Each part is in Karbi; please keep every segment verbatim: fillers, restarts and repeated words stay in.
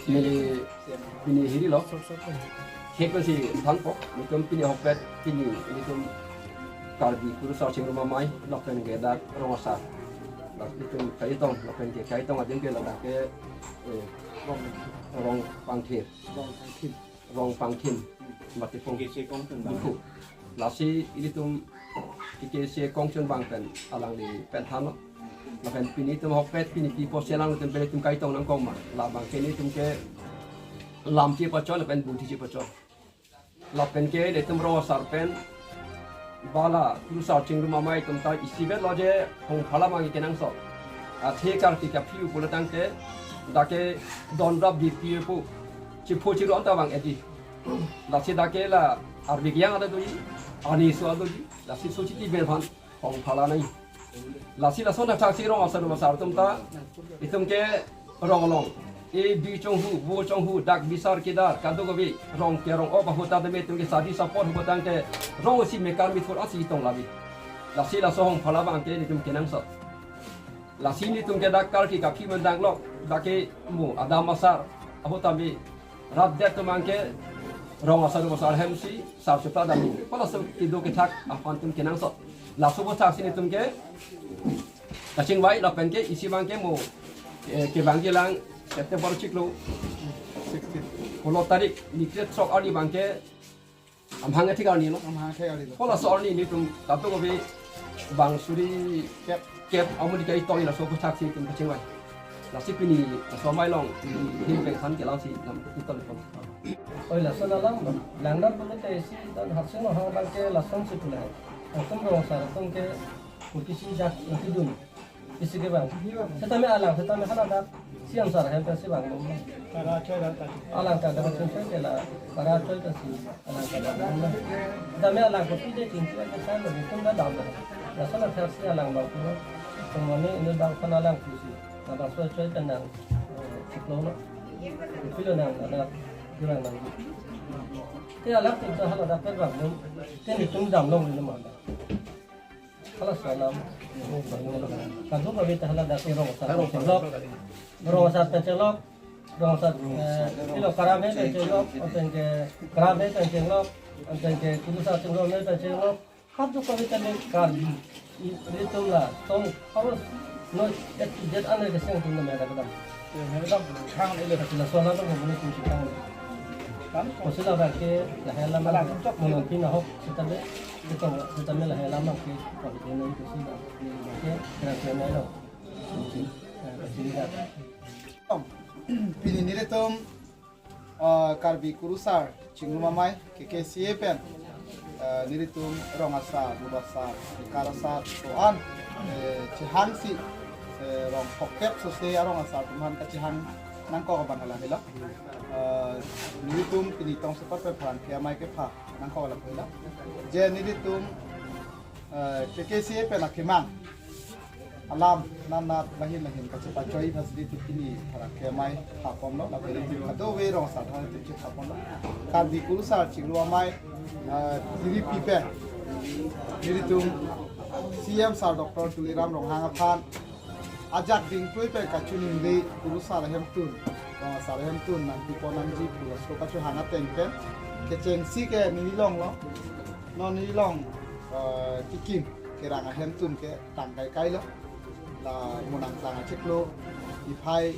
Neli pini hirilo. Hek pensi thanpo, nelitum pini ahokpet, pini nelitum Karbi Kurusar Chingrum Amei, lapen ke dak Rong Asar. Dak nelitum kaitong, lapen ke kaitong adim ke ladak ke, eh, Rong, Rong Pangthir. Rong Pangthir. Rong Pangthir. Mati pung. K K C kongchun bang. Dukhu. Lasi ilitum K K C kongchun bang pen alangli pen thanlo. Lapen pini itum ahokpet pini pi apotsi alanglitum pen itum kaitong nangkok ma. Labang ke nelitum ke lam chepachoi lapen bung chepachoi. Lapen ke nelitum Rong Asar pen ba la Kurusar Chingrum Amei atum ta isivet lo je hong phala mang kenangsot. Athe karki kaphi pulo tangte dak ke don rap di pi pu. Chipho chiro anta bang edi. Lasi dak ke la arvi yang ada doji, ani so ada doji, lasi so chiti ber phan hong phala nai. Lasi lason athak si Rong Asar Rubasar atum ta, itum ke rong along, e bi chonghu, vo chonghu, dak bisar kedar, kadokave, rong ke rong op ahut ta deme itum ke sadi support hu tangte, rong si mekar mithur asi tong labi. Lasi laso hong phala bang ke nelitum kenangsot. Lasi nelitum ke dak karki kaphi mendang lok, dak ke mo adam asar ahut ta bi rat det atum abang ke Rong Asar Rubasar ahem si sar suta dam. Pala so kedo kethak aphan itum kenangsot. Laso aphuthak si nelitum ke kachingvai lapen ke isi abang ke mo, eh, kevang kelang September chiklo sixteen, polo tarik ni kret sok arni abang ke amhang athik arni lo. Amhang athik arni lo. Pala so arni nelitum kadokave bang suri kep, kep amudi kaitong laso aphuthak si nelitum kachingvai. Lasi pini laso amei along, pini hin peng than kelang si lam itong pon. Oi, lason alam, langdar pon ke isi dan hakseng hang abang ke lason si pulang. Lason Rong Asar atum ke kurkisi jak nangkedun. Isi ke bang. Setame alang, setame haladak. Siam sar hem si bang. Alang ta dapat sensor ke la para choi ta si. Alang ta bang. Setame alang ko pide tin si ke san lo, itum ta dam lo. Lason athak si alang bang ko. Tumani ini bang pon alang pusi. Labangso choi pen nang, eh, chiklo lo. Pilo nang, ada kurang nang. Te alang tu haladak pen bang lo. Te nelitum dam lo ni ma. Halaso alam. Kadokave ta haladak ke Rong Asar pen chenglok. Rong Asar pen chenglok. Rong Asar, eh, pilo Kara Amei pen chenglok, anpen ke Kara Amei pen chenglok, anpen ke Kurusar Chingrum Amei pen chenglok. Kadokave ta me Karbi. I, itum lason harus no A to Z ane keseng atum ta me kedam. Kedam, hang ele. Laso alam ta mo ni tum si tang. Kan? Kosi ladak ke lahai alam, alang, monon pin ahok setame, itum setame lahai alam ke, kosi ladak ke, kira kira lo. Eh, kosi ladak. Pini nelitum, ah, Karbi Kurusar Chingrum Amei, K K C A pen, ah, nelitum Rong Asar, Rubasar, Kekar Asar, so-an, eh, chehang si, eh, rong phokep sose arong asar atum aphan kachehang nangkok abang lahelo. Ah, nelitum pini tong sepat pen pherangke amei kepha nangkok lahelo. Je nelitum, eh, K K C A pen akemang alam nanat lahin lahin kachepachoi aphan si nelitum pini pherangke amei phaponlo, lapen nelitum kadokave rong asar aphan nelitum chephaponlo. Karbi Kurusar Chingrum Amei, eh, tiri pi pen nelitum C M Sir Doctor Tuliram Ronghang aphan ajak dingtui pen kachiningri Kurusar ahemtun, Rong Asar ahemtun nangpipon nangji pu laso kachohang ateng pen kechengsi ke neli longlo. Non neli long, eh, kikim kerang ahemtun ke tang kaikailo. La monang tang achiklo, niphai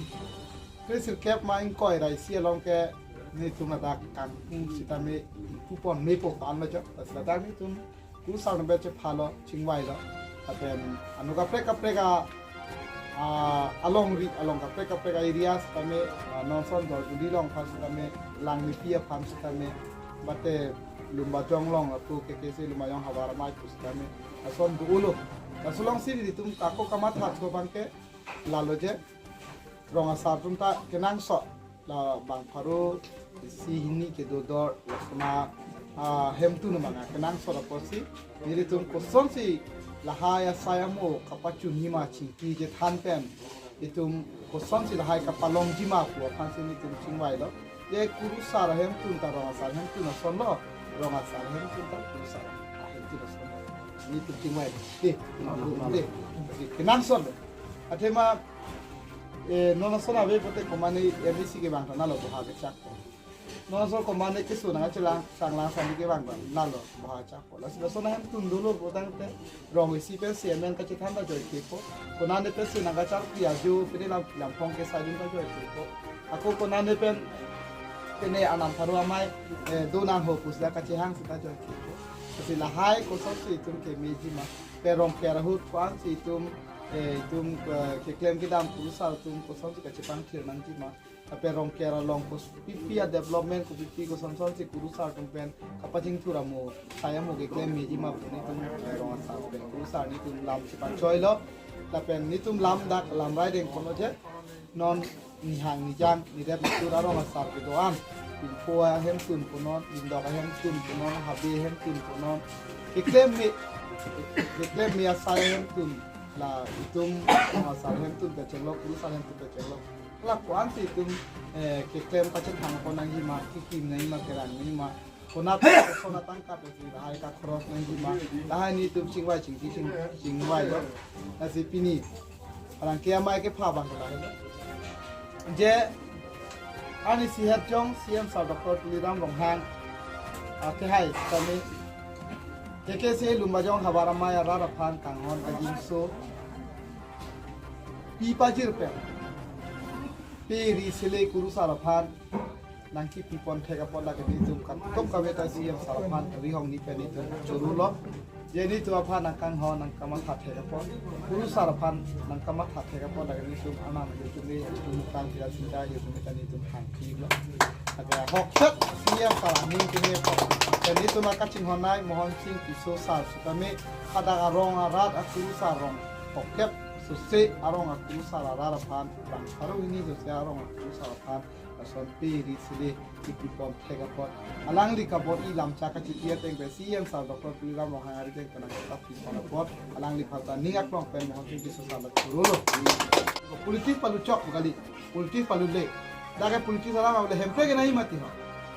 kre sirkep ma ingkoi ra isi along ke nelitum ladak kangpu sitame pupon mepo pan lo jo. Ladak nelitum Kurusar nebe chephalo, chingvailo. Lapen anut kaprek kaprek a, a, alongri, along kaprek kaprek a area sitame, a, non ason Dorbuli along aphan sitame, Langmepi aphan sitame, mate Lumbajong along, lapu K K C Lumbajong havar amei pu sitame, lason do-olo. Laso alongsi nelitum ako kamatha abang ke, lalo je, rong asar atum ta kenangsot. Labang pharo isi hini kedo dor lason a, ah, hemtun abang kenangsot apotsi nelitum kosonsi lahai asai amo kapachunji ma chingki chethan pen itum kosonsi lahai kapalongji ma pu aphansi nelitum chingvailo. Je Kurusar ahemtun ta rong asar ahemtun asonlo, rong asar ahemtun ta Kurusar ahemtun asonlo. Nelitum chingvailo. De, de, kenangsot. Athema Eh, non ason ave pote komane M A C kevang ta nalo boha kechakpo. Non ason komane keso nangkachelang, changlang sani kevang ta nalo boha chakpo. Lasi lason ahemtun dolo pulotangte rong isi pensi amen kachethan ta joikepo. Konane pensi nangkacharpi ajo pine lam lamphong kesai dun ta joikepo. Ako konane pen pine Arnam Pharo amei, eh, do nangho pusi ta kachehang sita joikepo. Lasi lahai kosonsi itum kemejima. Pe Rongker ahut ko-ansi itum, eh, itum, eh, keklem kedam kurusar atum kosonsi kachepangthir nangjima. Lapen Rongker along kopi-pi a-development, kopi-pi kosonsonsi kurusar atum pen kapachingthur amo, sai amo keklem mejima pu nelitum, eh, rong asar pen kurusar nelitum lam chepachoilo. Lapen nelitum lam dak lam rai dengponlo je. Non nihang nijang nirep nitur arong asar kedo-an, pinpo ahemtun punon, indok ahemtun punon, habe ahemtun punon, keklem me, keklem me asai ahemtun, la itum rong asar ahemtun pachenglok, kurusar ahemtun pachenglok. La ko-ansi itum, eh, keklem kachethangpon nangjima, kekim nangjima, kerang nangjima. Konat koson atangka pensi lahai kakhoros nangjima. Lahai nelitum chingvai chingki ching, chingvailo. Lasi pini arangke amei kepha abang lahai. Je arnisi het jong C M sir Doctor Tuliram Ronghang akehai kami K K C A Lumbajong havar amei arat aphan kanghon kajinso pi pajir pen, pe ri sele kurusar aphan nangkipipon thek apot lake nelitum kangtung kave ta C M sir aphan rihong ni pen nelitum chorolo. Je nelitum aphan nangkanghon nangkamatha thek apot, kurusar aphan nangkamatha thek apot lake nelitum Arnam nelitum ni nelitum kang pira sinta nelitum ta nelitum hangpilo. Lake ahokset C M sir aning kene apot. Lake nelitum akachinghonnei Mohon Sing Tisso sir sitame hadak arong arat akurusar rong hokset sose arong akurusar arat aphan bang pharo hini sose arong akurusar aphan lason pe ri sele kipipon thek apot. Alangli kabor-i lamchak kachipi ateng pen C M sir Doctor Tuliram Ronghang ari ateng pen nangkapipon apot alangliphan ta ning aklong pen Mohon Sing Tisso sir la chorolo. Politics paluchok kali, politics palule. Dak ke politics alam avele Hemprek ke nangji mati ho.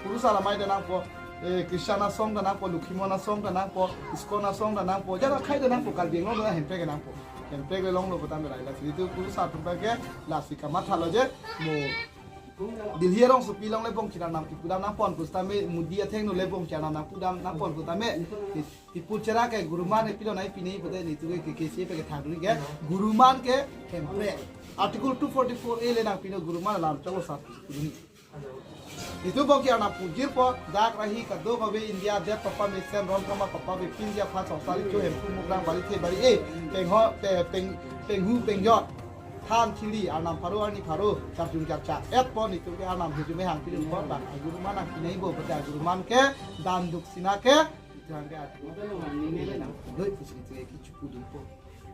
Kurusar amei ta nangpo, eh, Christian asong ta nangpo, Lokhimon asong ta nangpo, ISKCON asong ta nangpo, jara akhai ta nangpo, Karbi Anglong ta Hemprek ke nangpo. Hemprek le longlo puta merai lasi itum kurusar atum ke lasi kamathalo je mo Delhi arongsopi along le bongchir arnam kipudam nangpon pusitame, Modi athengno le bongchir arnam nangpudam nangpon pusitame, ti-, tipul chera ke guruman epilo nangpinei pute nelitum ke K K C A pen kethang duri ke guruman ke Hemprek. Article two forty-four A le nangpino guruman alam cholo sar pudun. Itum bongchir arnam pujirpo, dak rahi kadokave India det papa mesen ron thama papa bepinji aphan songsari cho Hemphu Mukrang Barithe Bari-e, pengho, pe-, peng-, penghu pengjot, than thili, arnam pharo arni pharo, charjung charcha etpo, nelitum ke arnam hejum hang pidunpo, bang aguruman nangpineibo, bete aguruman ke dan duk sina ke, itum ke aguruman nangpinei pusi nelitum ke kichipudunpo.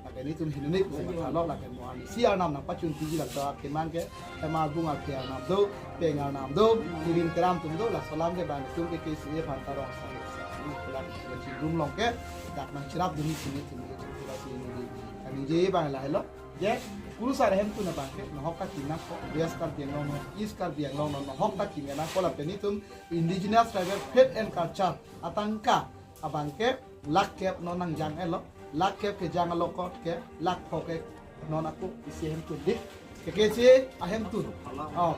Lake nelitum hinuni pusi mathalok, lake mo arnisi arnam nangpachun tiji lak ta keman ke, hema bung arphe arnam do, peng arnam do, kirim keram atum do, laso alam ke bang nelitum ke K C A aphan ta rong sa, sa, sa, ni pulang ke chingrum along ke, dak nangcherapdunji sini sini ke chingrum sini ni. Kaningje abang lahelo, je, kurusar ahemtun abang ke, nahok ta kim nangpo, West Karbi Anglong non, East Karbi Anglong non, nahok ta kim nangpo lapen nelitum Indigenous Tribal Faith and Culture atangka abang ke lakh kep non nangjang etlo, lakh kep kejang along kot ke lakh pho ke non ako isi ahemtun di. Ke K C A ahemtun. Oh,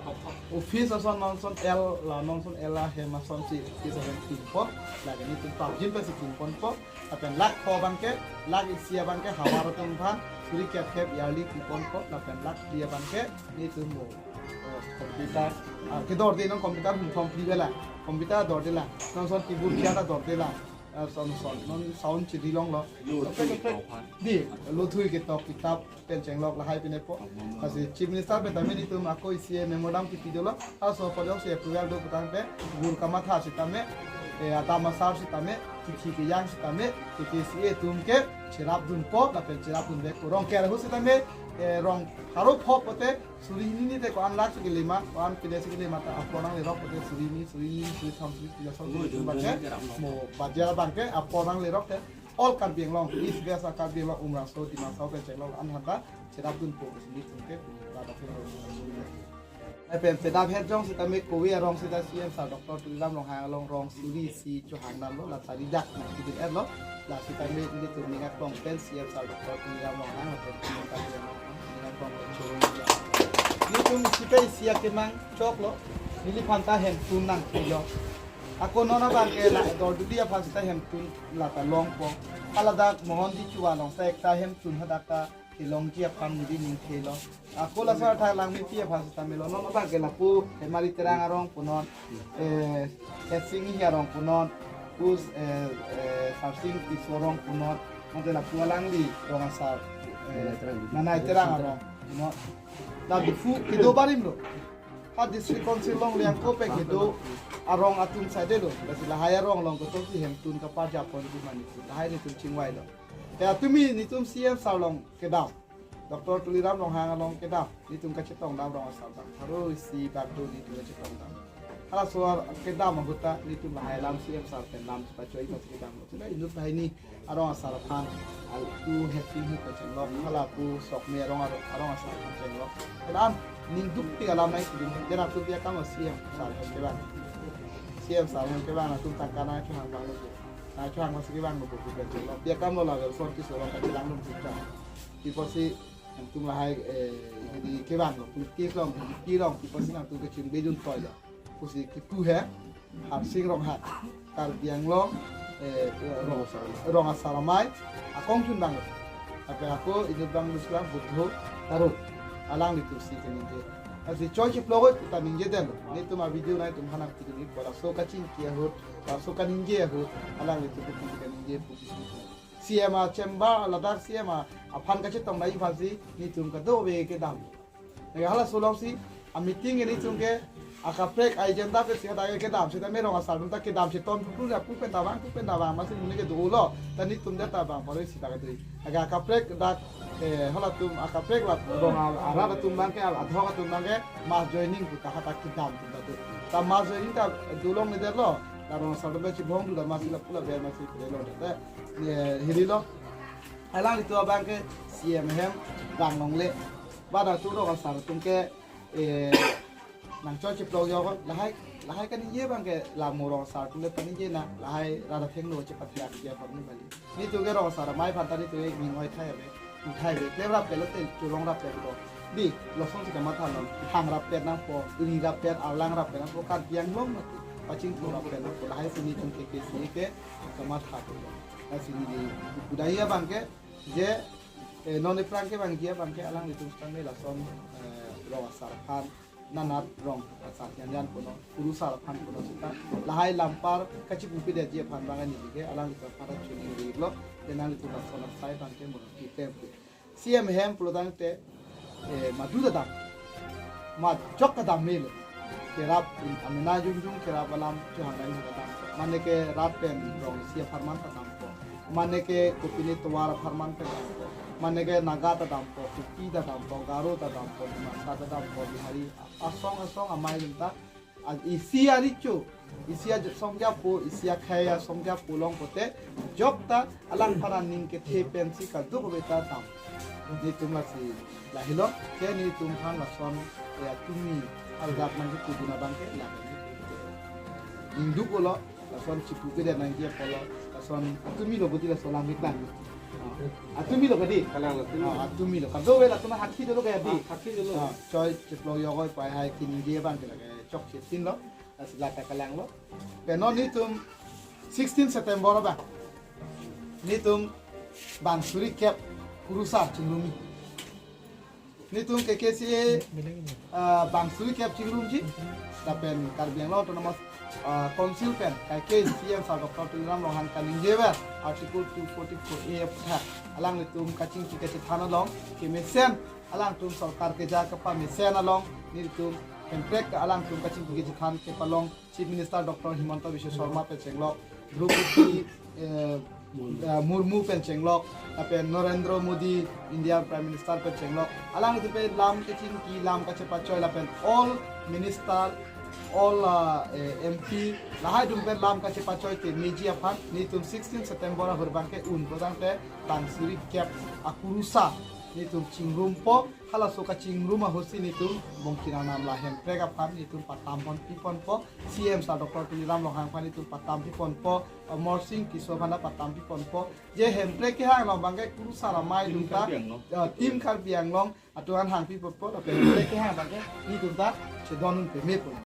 office ason non ason el la non ason el ahem asonsi office ahemtunpo. Lake nelitum prapjin pensi kimponpo. Lapen lakh pho abang ke, lakh isi abang ke havar atum aphan suri kep kep yearly kiponpo. Lapen lakh phli abang ke nelitum mo, eh, computer, ah, kedorde non computer hum thom phli bela, computer dorde la, non ason keyboard kya ta dorde la, ah, son son, non sound chiri longlo. Lo thui ketok aphan. Di, lo thui ketok kitap pen chenglok lahai pinepo. Lasi Chief Minister pen tame nelitum ako isi memorandum kipi dolo. Laso apot jongsi approval do putangte, gur kamatha sitame, eh, adam asar sitame, kithi kejang sitame, K K C A atum ke cherapdunpo, lapen cherapdun vekpo. Rongker ahut sitame, eh, rong pharo pho pote, suri hini ni te ko-an lakh si kelema, ko-an pine si kelema ta apor nanglerok pote suri hini, suri hini, suri thom, suri phli ason, suri thum abang ke, mo bajar abang ke apor nanglerok te, all Karbi Anglong, East West a Karbi Anglong, Umrangso, Dima Hasao pen chenglok an hanta cherapdunpo, sini tum ke, lada ke. Lapen pedap het jong sitame kove arong sita C M sir Doctor Tuliram Ronghang along rong suri isi chohang damlo, la tari dak nangkidin etlo, la sitame nelitum ning aklong pen C M sir Doctor Tuliram Ronghang, lapen ning aklong pen choro. Nelitum isi ke isi akemang choklo. Neliphan ta hemtun nangkelo. Ako non abangke la Dorduli aphan sita hemtun lata longpo. Haladak Mohan Dichuwa along ta ekta hemtun hadak ta kelongji aphan neli ning kelo. Ako laso athak Langmepi aphan sita melo. Non abangke lapu Hemari Terang arong punon, eh, Hesing Hi arong punon, pus, eh, eh, Sarsing Tisso arong punon, mate lapu alangli rong asar, eh, Nanai Terang. Nanai Terang arong punon. La Diphu kedo barim lo. Ha District Council along liang kope kedo arong atum saide lo. Lasi lahai arong along kosonsi hemtun kaparjapon di mani. Lahai nelitum chingvailo. Ya tumi nelitum C M sir along kedam. Doctor Tuliram Ronghang along kedam. Nelitum kachetongdam rong asar abang. Haro isi bak do nelitum kachetongdam. Halaso ar kedam ahut ta nelitum lahai alam C M sir pen lam chepachoi ma kedam. Sudah inut banghini arong asar aphan, al tu Hesing Hi kachenglok, hala pu Sokme arong ar-, arong asar aphan chenglok. Kedam, ningduk ti alam nai kidin, dia nangtum pi akam C M sir hem kevang. C M sir hem kevang nangtum tangka nangchohang abang lo. Nangchohang abang si kevang lo, pu pen chenglok. Pi akam lo la Welson Tisso along kachelang dum sita. Pi apotsi nangtum lahai, eh, hidi kevang lo, politics along, P P T along, pi apotsi nangtum kachingbejun toi lo. Pusi kipu he, Harsing Ronghang, Karbi Anglong, eh, rong, rong asar amei, akong chunbang. Ape ako inut bang lusla Buddho Tarot, alanglitum si kaningje. Lasi choi chiplok ta ningje den, nelitum a video nelitum hanak pidun ik, laso kachingki ahut, laso kaningje ahut, alanglitum pidun kaningje pu. C M a chamber, ladak C M a aphan kachetongdam aphansi, nelitum kadokave kedam. Neke halaso alongsi, a meeting nelitum ke, akaprek a agenda ke sita ke kedam, sita me rong asar atum ta kedam cheton phu phu la pu pen ta vang, pu pen ta vang, masi muni ke dolo, ta nelitum det ta vang, paroi sita ke dui. Aga akaprek dak, eh, halatum akaprek la rong a-, arat atum abangke, adhoc atum abangke, mass joining pu ta hadak kedam atum ta dui. Ta mass joining ta dolongle det lo, ta rong asar atum ta chibong du ta masi lapu la ber masi pudelo det. Eh, hiri lo. Alanglitum abangke C M hem vang longle. Ba nangtum rong asar atum ke, eh, nangchoi chiplok yok, lahai, lahai kaningje abangke la mo rong asar atum le paningje nang, lahai rat athengno chepathak ji aphan ni bali. Nelitum ke rong asar amei aphan ta nelitum ke ning oi thai ave, ning thai ave, klem rap ke lo te chulong rap ke lo. Di, lason si kamatha lo, thang rap ke nangpo, ri rap ke, arlang rap ke nangpo, Karbi Anglong mati, pachingthur rap ke nangpo, lahai si nelitum ke K K C A ke kamatha lo. Lasi neli kudai abangke, je, eh, non aphrang kevangji abangke alanglitum sitame lason, eh, rong asar aphan, nanat rong asar janjan punon, kurusar aphan punon sita. Lahai lampar kachipupe detji aphan abang neli ke, alanglitum aphan ta choningri lo, de nanglitum lason asai abangke mo kitem pu. C M hem pulotangte, eh, madu ta dam. Majok ta dam melo. Kerap in amena jongjong kerap alam chohang nai ta dam. Mane ke rat pen rong isi apharman ta dampo. Mane ke kopine tovar apharman pen dampo. Mane ke Naga ta dampo, Kuki ta dampo, Garo ta dampo, Dimasa ta dampo, Bihari asong asong amei atum ta a-, isi arecho, isi asong japo, isi akhei asong japo long pote, jok ta alangphan aning kethe pensi kadokave ta dam. Nelitum lasi lahelo, ke nelitum aphan lason, eh, a tumi, algak nangkepudun abangke, la ningduk lo, lason chipupe det nangji apotlo, lason a tumi lo bodi lason langmit lang. A tumi lo kadi? Kalang lo, tumi. Ah, a tumi lo. Kadokave latum hakhi dolo kaya di? Ah, hakhi dolo. Ah, choi chiplok yok oi pai hai kiningje abangke lake chokche tin lo. Lasi lata kalang lo. Pen non nelitum sixteen September abang, nelitum bang suri kep kurusar chingrumji. Nelitum K K C A, ah, bang suri kep chingrumji. Lapen Karbi Anglong Autonomous, ah, Council pen, kaike C M sir Doctor Tuliram Ronghang kaningje ver, Article two forty-four A aputhak, alanglitum kachingki kachethan along kemesen, alangtum sorkar keja kepamesen along, nelitum hemprek alangtum kachingki kachethan kepalong Chief Minister Doctor Himanta Biswa Sarma pen chenglok, Droupadi, eh, eh, Murmu pen chenglok, lapen Narendra Modi, India Prime Minister pen chenglok, alanglitum pen lam kachingki, lam kachepachoi, lapen all minister, all, ah, eh, M P, lahai atum pen lam kachepachoi kemeji aphan, nelitum sixteen September ahut abangke un pulotangte bang suri kep akurusar netum chingrumpo, halaso kachingrum ahutsi netum Bongkir Anam la Hemprek aphan netum patam ponpi ponpo, C M sir Doctor Tuliram Ronghang aphan netum patam pi ponpo, Amarsing Tisso aphan ta patam pi ponpo, je Hemprek kehang along abangke kurusar amei Team atum ta, Karbi Anglong. Eh, Team Karbi Anglong atum aphan hangpi ponpo, tapi Hemprek kehang abangke netum ta chedondun peme pon.